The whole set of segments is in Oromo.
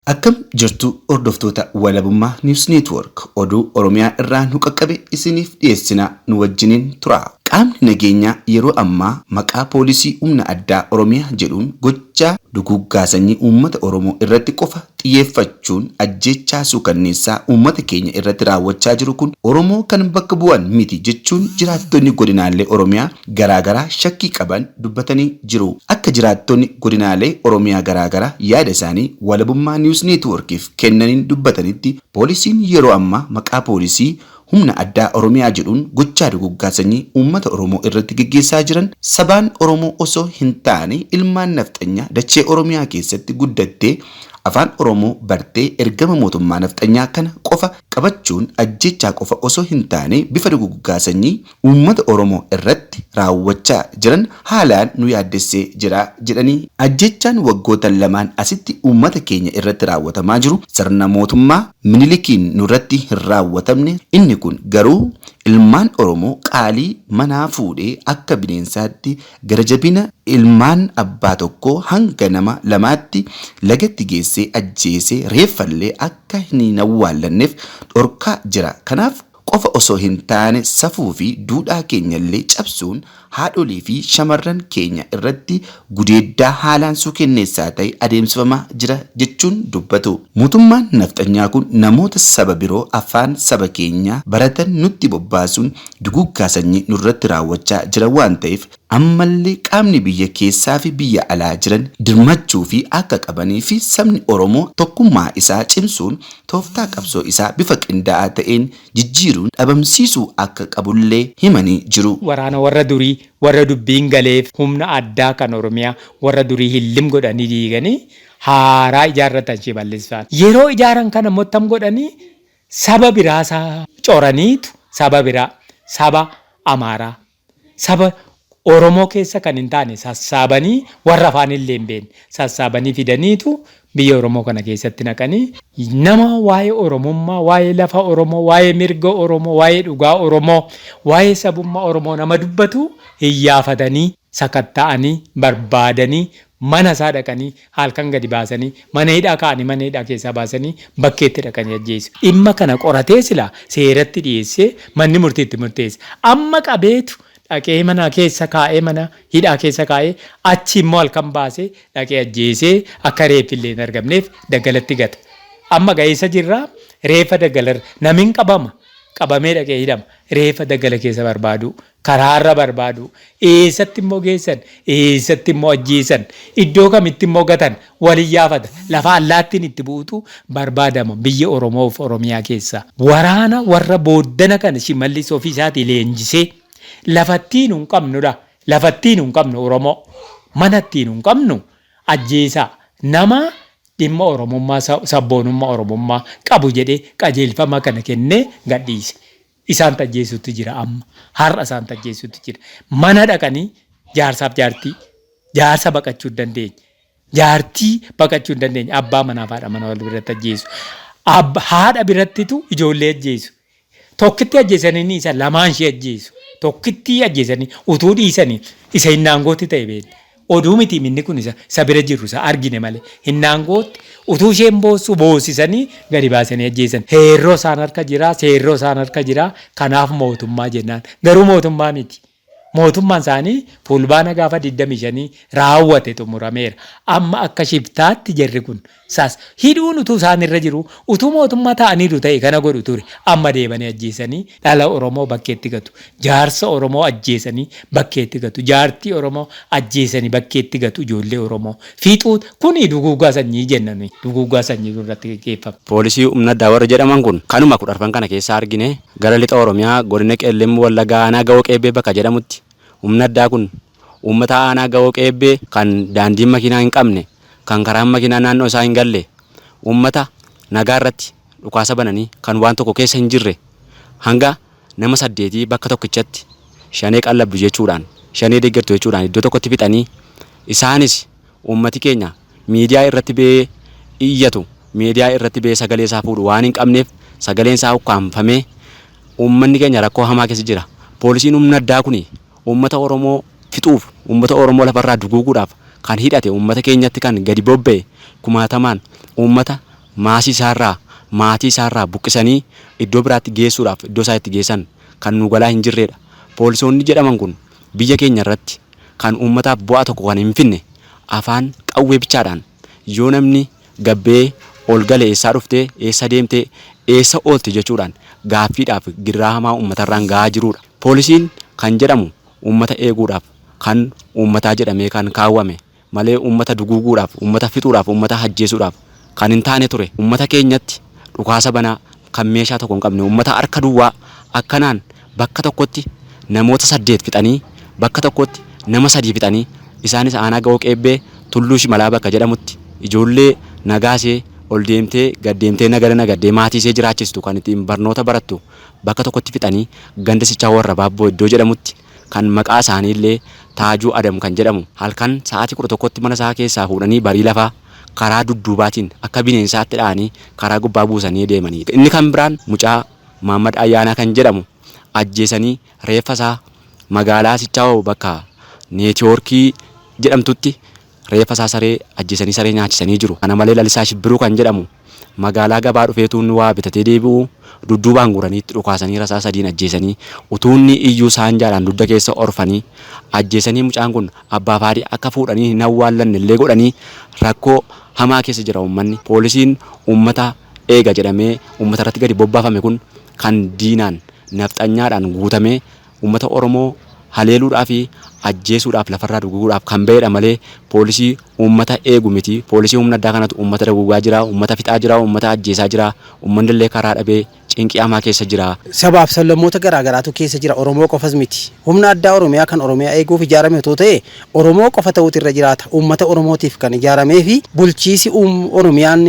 Akkam jirtu hordoftoota Walabummaa News Network, oduu Oromiyaa irraa nu qaqqabe isiniif dhiyeessina, nu wajjiniin tura. Qaamni nageenyaa yeroo ammaa maqaa poolisii humna addaa Oromiyaa jedhuun gochaa duguuggaa sanyii uummata Oromoo irratti qofa xiyyeeffachuun ajjeechaa suukanneessaa uummata keenya irratti raawwachaa jiru kun Oromoo kan bakka bu'an miti jechuun jiraattonni godinaalee Oromiyaa garaagaraa shakkii qaban dubbatanii jiru. Akka jiraattonni godinaalee Oromiyaa garaagaraa yaada isaanii Walabummaa News Networkiif kennaniin dubbatanitti, poolisiin yeroo ammaa maqaa poolisii humna addaa Oromiyaa jedhuun gochaa duguuggaa sanyii uummata Oromoo irratti geggeessaa jiran sabaan Oromoo osoo hin taane ilmaan nafxanyaa dachee Oromiyaa keessatti guddattee afaan Oromoo bartee ergama mootummaa nafxanyaa kana qofa qabachuun ajjeechaa qofa osoo hin taane bifa duguuggaa sanyii uummata Oromoo irratti raawwachaa jiran haalaan nu yaaddessee jira jedhanii, ajjeechaan waggoota lamaan asitti uummata keenya irratti raawwatamaa jiru sirna mootummaa Minilikiin nurratti hin raawwatamne, inni kun garuu ilmaan Oromoo qaalii manaa fuudhee akka bineensaatti gara jabina ilmaan abbaa tokkoo hanga nama lamaatti lagatti geessee ajjeesee reeffallee akka hin awwaallanneef dhorkaa jira. Kanaaf qofa osoo hin taane safuu fi duudhaa keenyallee cabsuun haadholii fi shamarran keenya irratti gudeeddaa haalaan suukenneessaa ta'e adeemsifamaa jira jechuun dubbatu. Mootummaan nafxanyaa kun namoota saba biroo afaan saba keenyaa baratan nutti bobbaasuun duguuggaa sanyii nurratti raawwachaa jira waan ta'eef ammallee qaamni biyya keessaa fi biyya alaa jiran dirmachuu fi akka qabanii fi sabni Oromoo tokkummaa isaa cimsuun tooftaa qabsoo isaa bifa qindaa'aa ta'een jijjiiruun dhabamsiisuu akka qabullee himanii jiru. Waraana warra durii, warra dubbiin galeef, humna addaa kan Oromiyaa warra durii hillim godhanii diiganii haaraa ijaarratan Shimallis faan. Yeroo ijaaran kana immoo attam godhanii? Saba biraa coraniitu, saba biraa, saba Amaaraa, saba Oromoo keessa kan hin taane sassaabanii, warra afaan illee hin beekne sassaabanii fidaniitu biyya Oromoo kana keessatti naqanii, nama waa'ee Oromummaa, waa'ee lafa Oromoo, waa'ee mirga Oromoo, waa'ee dhugaa Oromoo, waa'ee sabummaa Oromoo nama dubbatu hiyyaafatanii, sakatta'anii, barbaadanii, mana isaa dhaqanii halkan gadi baasanii mana hidhaa kaa'anii, mana hidhaa keessaa baasanii bakkeetti dhaqanii ajjeesu. Dhimma kana qoratee silaa seeratti dhiyeessee manni murtii itti murteessa. Amma qabeetu dhaqee mana keessa kaa'ee, mana hidhaa keessa kaa'ee, achi immoo halkan baasee dhaqee ajjeesee akka reeffi illee hin argamneef daggalatti gata. Amma ga'eessa jirraa reeffa daggalarra namni qabama. Qabamee dhaqee hidhama. Reeffa daggala keessa barbaaduu, karaarra barbaaduu, eessatti immoo geessan, eessatti immoo ajjeesan, iddoo kamitti immoo gatan wal iyyaafata. Lafa allaattiin itti bu'utu barbaadama biyya Oromoof Oromiyaa keessa. Waraana warra booddana kana Shimallis ofii isaatii leenjisee lafattiin hin qabnudha. Lafattiin hin qabnu Oromoo. Manattiin hin qabnu, ajjeesaa. Nama dhimma Oromummaa, sabboonummaa Oromummaa qabu jedhee qajeelfama kana kennee gadhiise. Isaan tajjeessutti jira amma. Har'a isaan tajjeessutti jira. Mana dhaqanii jaarsaaf jaartii, jaarsa baqachuu hin dandeenye. Jaartii baqachuu hin dandeenye. Abbaa manaaf haadha mana wal biratti ajjeesu. Haadha birattitu ijoollee ajjeesu. Tokkitti ajjeesanii isa lamaan ishee ajjeesu. Tokkitti ajjeesanii utuu dhiisanii isa hinnaangootti ta'e beekna. Oduu miti, inni kun isa bira jirru isa argine malee. Hinnaangootti utuu isheen boossu boossisanii gadi baasanii ajjeesan. Heerroo isaan harka jira, seerroo isaan harka jira. Kanaaf mootummaa jennaan. Garuu mootummaa miti. Mootummaan isaanii Fulbaana gaafa 25 raawwate, xumurameera. Amma akka shiftaatti jarri kun sas hidhuun utuu isaan irra jiru, utuu mootummaa ta'aniiru ta'e kana godhu ture. Amma deebanii ajjeesanii dhala Oromoo bakkeetti gatu. Jaarsa Oromoo ajjeesanii bakkeetti gatu. Jaartii Oromoo ajjeesanii bakkeetti gatu, ijoollee Oromoo. Fixuu kuni duguuggaa sanyii jenna nuyi. Duguuggaa sanyii irratti gaggeeffama. Poolisii humna addaa warri jedhaman kun kanuma 14 kana keessa argine, gara lixa Oromiyaa godina Qeellem Wallagaa aanaa Gawoo Qeebbee bakka jedhamutti humna addaa kun uummata aanaa Gawoo Qeebbee kan daandiin makiinaa hin qabne, kan karaan makiinaa naannoo isaa hin galle, uummata nagaa irratti dhukaasa bananii kan waan tokko keessa hin jirre hanga nama saddeetii bakka tokkichatti shanee qallabdu jechuudhaan, shanee deeggartu jechuudhaan iddoo tokkotti fixanii, isaanis uummati keenya miidiyaa irratti ba'ee iyyatu, miidiyaa irratti ba'ee sagalee isaa fuudhu waan hin qabneef sagaleen isaa ukkaamfamee uummanni keenya rakkoo hamaa keessa jira. Poolisiin humna addaa kun uummata Oromoo fixuuf, uummata Oromoo lafarraa duguuguudhaaf kan hidhate, uummata keenyatti kan gadi bobba'e, kumaatamaan uummata Maasii isaarraa, maatii isaarraa buqqisanii iddoo biraatti geessuudhaaf iddoo isaa itti geessan kan nu galaa hin jirredha. Poolisoonni jedhaman kun biyya keenya irratti kan uummataaf bu'aa tokko kan hin finne, afaan qawwee bichaadhaan yoo namni gabbee ol gale eessaa dhuftee, eessa deemtee, eessa oolte jechuudhaan gaaffiidhaaf gidiraa hamaa uummatarraan gahaa jirudha. Poolisiin kan jedhamu uummata eeguudhaaf kan uummataa jedhamee kan kaawwame malee uummata duguuguudhaaf, uummata fixuudhaaf, uummata ajjeesuudhaaf kan hin taane ture. Uummata keenyatti dhukaasa banaa kan meeshaa tokko hin qabne, uummata harka duwwaa akkanaan bakka tokkotti namoota 8 fixanii, bakka tokkotti nama 3 fixanii, isaanis aanaa Ga'oo Qeebbee Tulluu Shimalaa bakka jedhamutti ijoollee nagaasee ol deemtee gad deemtee nagada nagaddee maatii ishee jiraachistu kan ittiin barnoota barattu bakka tokkotti fixanii, ganda Sichaa Warra Baabboo iddoo jedhamutti kan maqaa isaanii illee Taajuu Adam kan jedhamu halkan sa'aatii 11tti mana isaa keessaa fuudhanii barii lafaa karaa dudduubaatiin akka bineensaatti dha'anii karaa gubbaa buusanii deemanii. Inni kan biraan mucaa Maammad Ayyaanaa kan jedhamu ajjeesanii reeffa isaa magaalaa Sichaawoo bakka neetiwoorkii jedhamtutti reeffa isaa saree ajjeesanii saree nyaachisanii jiru. Kana malee Lalisaa Shibbiruu kan jedhamu magaalaa gabaa dhufeetu inni waa bitatee deebi'u dudduubaan guuranii itti dhukaasanii rasaa sadiin ajjeesanii, utuu inni iyyuu saanjaadhaan dugda keessa orfanii ajjeesanii, mucaan kun abbaa fi haadhi akka fuudhanii hin awwaallanne illee godhanii rakkoo hamaa keessa jira uummanni. Poolisiin uummata eega jedhamee uummata irratti gadi bobbaafame kun kan diinaan nafxanyaadhaan guutamee uummata Oromoo haleeluudhaa fi ajjeesuudhaaf lafarraa duguuguudhaaf kan ba'edha malee poolisii uummata eegu miti. Poolisii humna addaa kanatu uummata duguugaa jira, uummata fixaa jira, uummata ajjeesaa jira. Uummanni illee karaa dhabee cinqii hamaa keessa jira. Sabaaf sablammoota garaa garaatu keessa jira. Oromoo qofas miti. Humna addaa Oromiyaa kan Oromiyaa eeguuf ijaarame otoo ta'e Oromoo qofa ta'uutu irra jiraata. Uummata Oromootiif kan ijaaramee fi bulchiisi Oromiyaan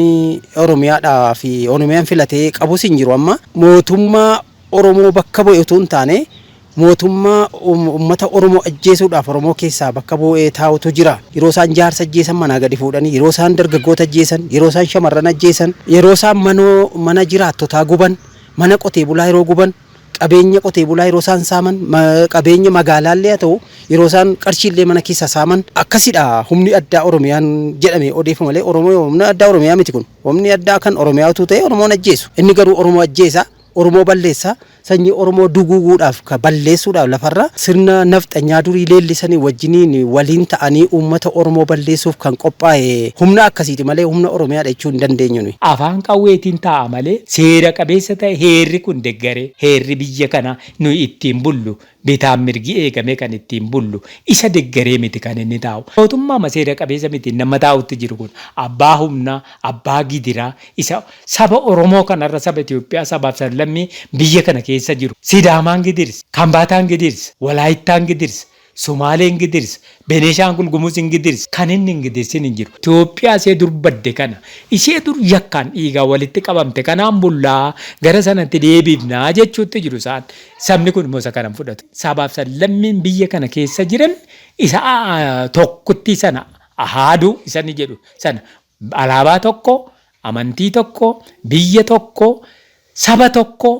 Oromiyaadhaa fi Oromiyaan filatee qabus hin jiru amma. Mootummaa Oromoo bakka bu'e utuu hin taane mootummaa uummata Oromoo ajjeesuudhaaf Oromoo keessaa bakka bu'ee taa'utu jira. Yeroo isaan jaarsa ajjeesan manaa gadi fuudhanii, yeroo isaan dargaggoota ajjeesan, yeroo isaan shamarran ajjeesan, yeroo isaan manoo mana jiraattotaa guban, mana qotee bulaa yeroo guban, qabeenya qotee bulaa yeroo isaan saaman, qabeenya magaalaallee haa ta'u yeroo isaan qarshiillee mana keessaa saaman akkasidha. Humni addaa Oromiyaan jedhame odeeffa malee Oromoo humna addaa Oromiyaa miti kun. Humni addaa kan Oromiyaa utuu ta'e Oromoon ajjeesu. Inni garuu Oromoo ajjeesa. Oromoo balleessa, sanyii Oromoo duguuguudhaaf ka balleessuudhaaf lafarra sirna nafxanyaa durii leellisanii wajjiniin waliin ta'anii uummata Oromoo balleessuuf kan qophaa'e humna akkasiiti malee humna Oromiyaadha jechuu hin dandeenyu nuyi. Afaan qawweetiin taa'a malee seera qabeessa ta'e heerri kun deggaree, heerri biyya kanaa nuyi ittiin bullu bitaan mirgi eegamee kan ittiin bullu isa deggeree miti kan inni taa'u. Mootummaama seera qabeessa miti nama taa'utti jiru kun abbaa humnaa, abbaa gidiraa isa saba Oromoo kanarra saba Itoophiyaa sabaaf sablammii biyya kana keessa jiru. Sidaamaan gidirsa, Kambaataan gidirsa, Walaayittaan gidirsa, Sumaaleen gidirsa, Beneeshaangul Gumuz hin gidirsa. Kan inni hin gidirsin hin jiru. Itoophiyaa ishee dur badde kana, ishee dur yakkaan dhiigaan walitti qabamte kanaan bullaa gara sanatti deebifnaa jechuutti jiru isaan. Sabni kun immoo isa kana hin fudhatu. Sabaaf sablammiin biyya kana keessa jiran isa tokkittii sana haaduu isa inni jedhu sana alaabaa tokko, amantii tokko, biyya tokko, saba tokko,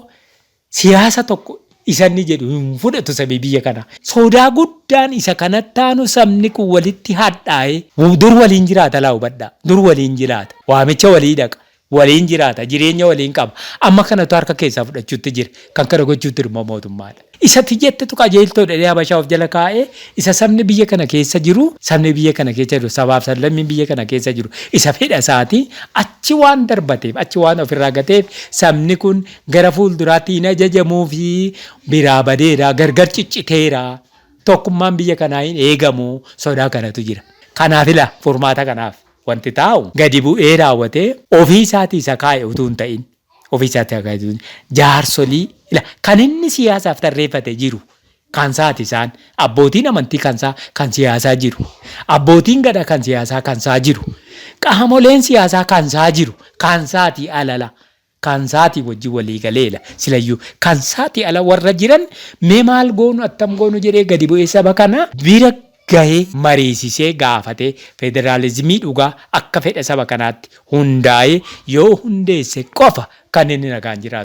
siyaasa tokko isa inni jedhu hin fudhatu sabi biyya kana. Sodaa guddaan isa kanatti aanu sabni kun walitti hadhaa'ee dur waliin jiraata laa hubadhaa. Dur waliin jiraata. Waamicha walii dhaqa. Waliin jiraata. Jireenya waliin qaba. Amma kanatu harka keessaa fudhachuutti jira. Kan kana gochuutti immoo mootummaadha. Isatti jettetu qajeeltoodha jedhee Habashaa of jala kaa'ee isa sabni biyya kana keessa jiru, sabni biyya kana keessa jiru, sabaaf sablammiin biyya kana keessa jiru isa fedha isaatii achi waan darbateef, achi waan ofirraa gateef sabni kun gara fuulduraatti hin ajajamuu fi biraa badeera, gargar cicciteera. Tokkummaan biyya kanaa hin eegamu, sodaa kanatu jira. Kanaaf ila furmaata kanaaf wanti taa'u gadi bu'ee raawwatee ofii isaatii isa kaa'e utuu hin ta'in, ofii isaatii isa kaa'e utuu hin ta'in, jaarsolii ila kan inni siyaasaaf tarreeffate jiru kan isaati isaan abbootiin amantii kan isaa kan siyaasaa jiru, abbootiin gadaa kan siyaasaa kan isaa jiru, qaamoleen siyaasaa kan isaa jiru, kan isaatii alala kan isaatii wajjin walii galeela silayyuu kan isaatii ala warra jiran mee maal goonu attam goonu jedhee gadi bu'ee saba kana bira gahee mariisisee gaafatee federaalizimii dhugaa akka fedha saba kanaatti hundaa'ee yoo hundeesse qofa kan inni nagaan jiraatu.